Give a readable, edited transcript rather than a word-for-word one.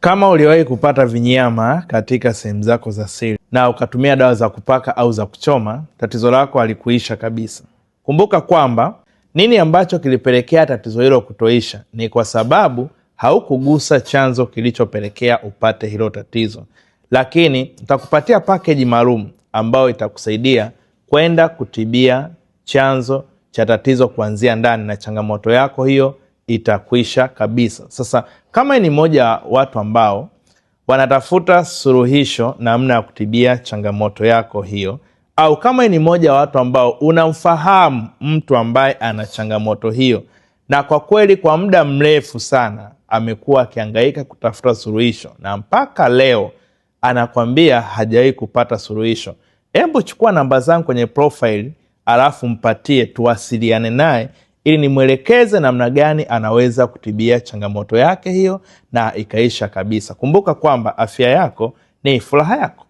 Kama uliwahi kupata vinyama katika sehemu zako za siri na ukatumia dawa za kupaka au za kuchoma, tatizo lako halikuisha kabisa. Kumbuka kwamba nini ambacho kilipelekea tatizo hilo kutoisha ni kwa sababu haukugusa chanzo kilichopelekea upate hilo tatizo. Lakini nitakupatia pakeji maalum ambayo itakusaidia kwenda kutibia chanzo cha tatizo kuanzia ndani, na changamoto yako hiyo itakwisha kabisa. Sasa kama ni mmoja wa watu ambao wanatafuta suluhisho namna ya kutibia changamoto yako hiyo, au kama ni mmoja wa watu ambao unamfahamu mtu ambaye ana changamoto hiyo, na kwa kweli kwa muda mrefu sana amekuwa akihangaika kutafuta suluhisho na mpaka leo anakwambia hajawahi kupata suluhisho, hebu chukua namba zangu kwenye profile, alafu mpatie, tuwasiliane naye ili nimwelekeze namna gani anaweza kutibia changamoto yake hiyo na ikaisha kabisa. Kumbuka kwamba afya yako ni furaha yako.